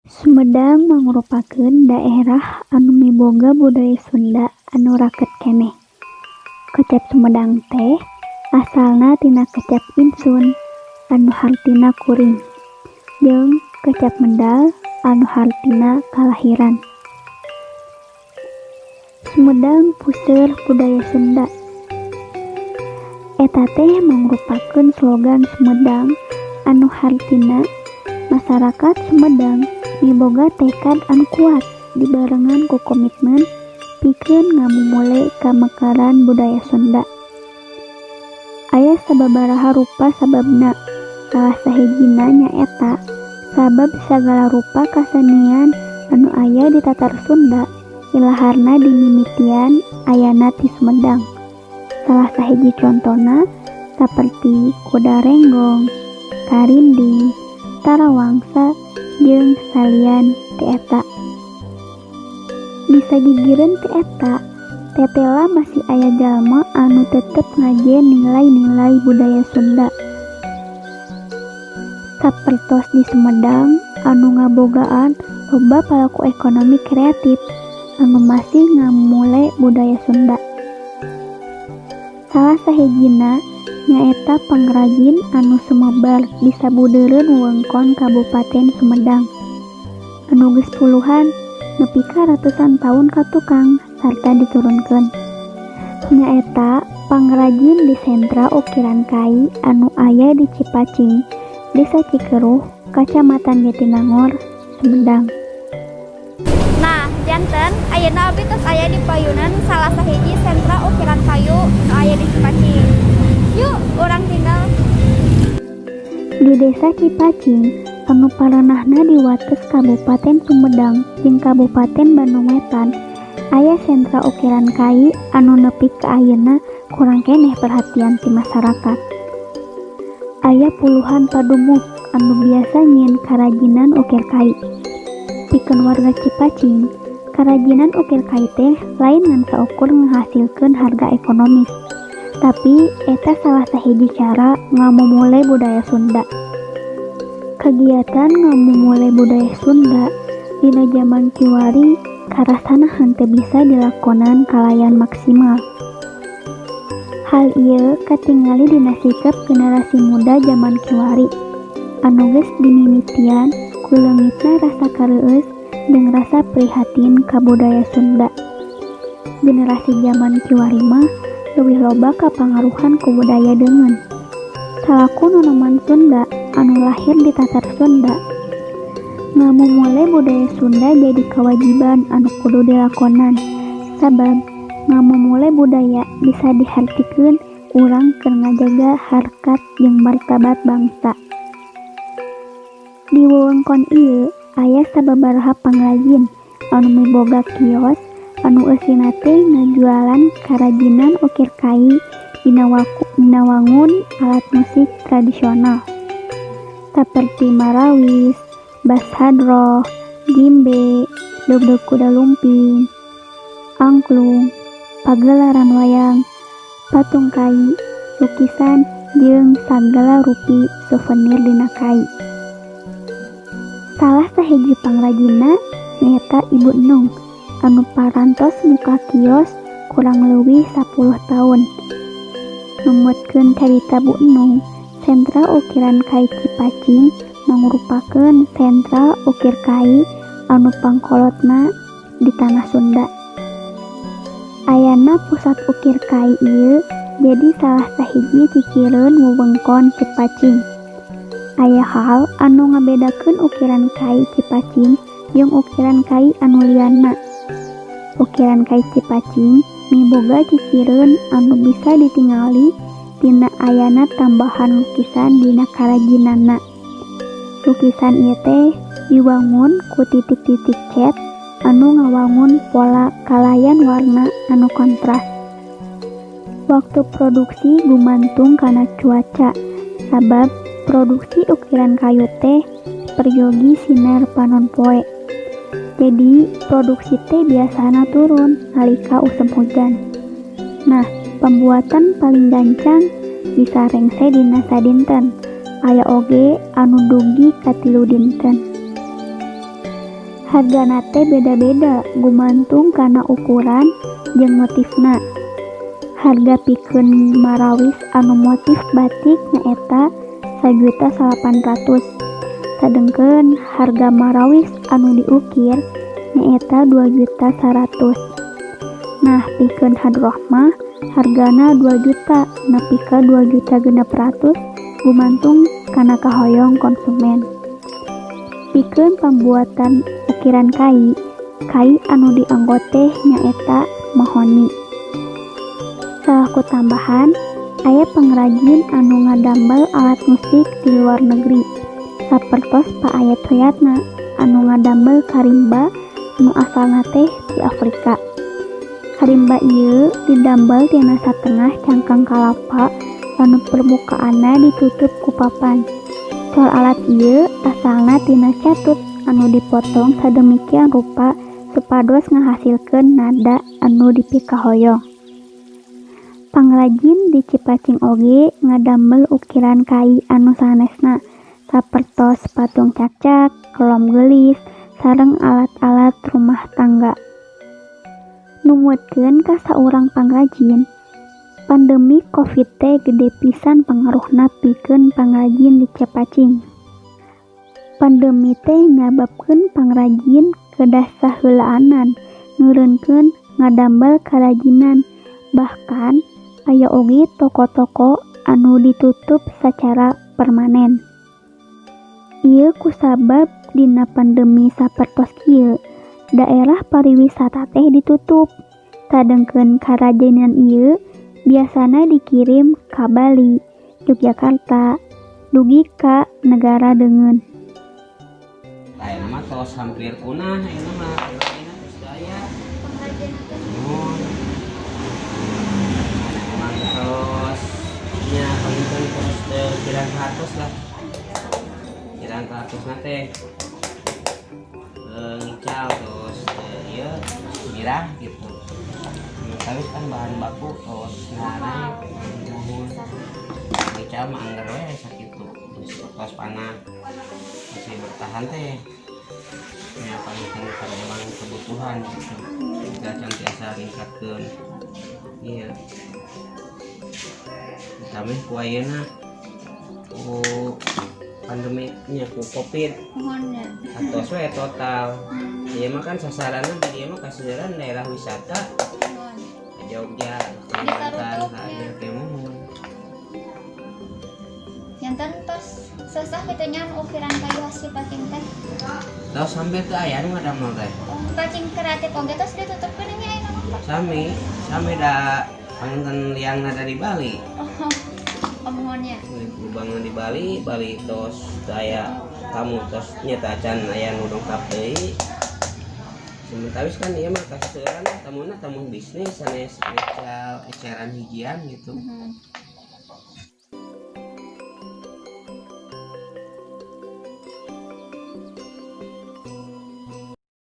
Sumedang mangrupakeun daerah anu miboga budaya Sunda anu raket keneh. Kecap Sumedang teh asalna tina kecap insun anu hartina kuring, jeung kecap medal anu hartina kalahiran. Sumedang puseur budaya Sunda. Eta teh mangrupakeun slogan Sumedang anu hartina masarakat Sumedang miboga tekad anu kuat dibarengan ku komitmen pikeun ngamumule kamekaran budaya Sunda. Aya sababaraha rupa sababna, salah sahijina nyaeta sabab sagala rupa kasenian anu aya di tatar Sunda ilaharna dimimitian ayana ti Sumedang. Salah sahiji contona saperti kuda renggong, karinding, tarawangsa, jeung salian ti eta. Bisa gigireun ti eta, tetela masih aya jalma anu tetep ngajen nilai-nilai budaya Sunda. Sapertos di Sumedang anu ngabogaan loba palaku ekonomi kreatif anu masih ngamumule budaya Sunda. Salah sahijina nyaeta pangrajin anu sumebar di sabudeureun wewengkon Kabupaten Sumedang anu geus puluhan nepi ka ratusan taun katukang sarta diturunkeun. Nyaeta pangrajin di sentra ukiran kai anu aya di Cipacing, Desa Cikeruh, Kacamatan Jatinangor, Sumedang. Nah, janten ayeuna abdi tos aya di payunan salah sahiji sentra ukiran kayu nu aya di Cipacing. Yuk, urang tingal. Di Desa Cipacing anu parenahna di wates Kabupaten Sumedang jeung Kabupaten Bandung Wetan, aya sentra ukiran kai anu nepi ka ayeuna kurang keneh perhatian ti masyarakat. Aya puluhan padumuk anu biasa nyieun karajinan ukir kai. Pikeun warga Cipacing, karajinan ukir kai teh lain ngan saukur ngahasilkeun harga ekonomis, tapi eta salah sahiji cara ngamumule budaya Sunda. Kagiatan ngamumule budaya Sunda dina jaman kiwari karasana henteu bisa dilakonan kalayan maksimal. Hal ieu katingali dina sikap generasi muda jaman kiwari anu geus dimimitian ku leungitna rasa kareueus jeung rasa prihatin ka budaya Sunda. Generasi jaman kiwari mah leuwih loba kapangaruhan ku budaya deungeun. Salaku nonoman Sunda anu lahir di tatar Sunda, ngamumule budaya Sunda jadi kawajiban anu kudu dilakonan, sabab ngamumule budaya bisa dihartikeun urang keur ngajaga harkat jeung martabat bangsa. Di wewengkon ieu aya sababaraha pangrajin anu miboga kios anu eusina teh ngajualan karajinan ukir kai dina wangun alat musik tradisional saperti marawis, bass hadroh, jimbe, dugdug kuda lumping, angklung, pagelaran wayang, patung kai, lukisan, jeung sagala rupi souvenir dina kai. Salah sahiji pangrajinna nyaeta Ibu Nung anu parantos muka kios kurang leuwih 10 taun. Numutkeun carita Bu Nung, sentra ukiran kai Cipacing mangrupakeun sentra ukir kai anu pangkolotna di tanah Sunda. Ayana pusat ukir kai ieu jadi salah sahiji cicireun wewengkon Cipacing. Aya hal anu ngabedakeun ukiran kai Cipacing jeung ukiran kai anu lianna. Ukiran kai Cipacing miboga cicireun anu bisa ditingali tina ayana tambahan lukisan dina karajinanna. Lukisan ieu teh diwangun ku titik-titik cet anu ngawangun pola kalayan warna anu kontras. Waktu produksi gumantung kana cuaca, sabab produksi ukiran kayu teh peryogi sinar panon poe. Jadi produksi teh biasana turun nalika usum hujan. Nah, pembuatan paling gancang bisa rengse dina sadinten, aya oge anu dugi ka 3 dinten. Hargana teh beda-beda gumantung kana ukuran jeung motifna. Harga pikeun marawis anu motif batik nyaeta 1.800.000. Sadengkeun harga marawis anu diukir nyaeta 2.100.000. Nah, pikeun hadroh mah hargana 2 juta nepi ka 2.600.000 gumantung kana kahoyong konsumen. Pikeun pambuatan ukiran kai, kai anu dianggo teh nyaeta mahoni. Salaku tambahan, aya pangrajin anu ngadamel alat musik di luar negeri, sapertos Pak Ayat Suyatna anu ngadamel karimba nu asalna teh ti Afrika. Karimba ieu didamel tina satengah cangkang kalapa anu permukaanna ditutup ku papan. Cor alat ieu asalna tina catut anu dipotong sademikian rupa supados ngahasilkeun nada anu dipikahoyong. Pangrajin di Cipacing oge ngadamel ukiran kai anu sanesna, sapertos patung cakcak, kelom geulis, sareng alat-alat rumah tangga. Numutkeun ka saurang pangrajin, pandemi Covid teh gede pisan pangaruhna pikeun pangrajin di Cipacing. Pandemi teh nyababkeun pangrajin kedah saheulaanan neureunkeun ngadamel karajinan, bahkan aya oge toko-toko anu ditutup sacara permanen. Ieu kusabab dina pandemi sapertos kieu, daerah pariwisata teh ditutup, sadengkeun karajinan ieu biasana dikirim ka Bali, Yogyakarta, dugi ka negara deungeun. Ayeuna mah tos hampir punah ayeuna mah, ayeuna tos teu aya. Muhun. Emang terus nya panginten terus teu kirang ratus lah. Kirang ratus na teh. Ngical terus teu ieu mirah gitu. Tapi kan bahan baku terus naik, muhun. Ngical mah angger we sakitu. Tos panah masih bertahan teh ya, paling karena emang kebutuhan gitu, kita can tiasa ningkatkeun, iya, kami ku ayeuna ku pandemi nya, ku Covid. Muhun ya. Atos we total. Ieu mah kan sasaranna di dieu mah kasasaran daerah wisata. Muhun. Ka Jogja, Kalimantan. Ditarutuk, ka ya. Dieu teh, muhun. Janten tos sesah kitu nya ukiran kayu khas Cipacing teh? Tos hampir teu aya nu ngadamel teh. Oh, Cipacing Kreatif oge tos ditutupkeun nya ayeuna mah, Pak? Sami sami, da panginten liangna dari Bali. Oh, muhun nya. Bangun di Bali, Bali tos teu aya tamu, tos nya teh acan aya nu dongkap deui. Sementara kan ieu mah kaseueuran tamuna tamu bisnis, sanes ngecal eceran hijian gitu.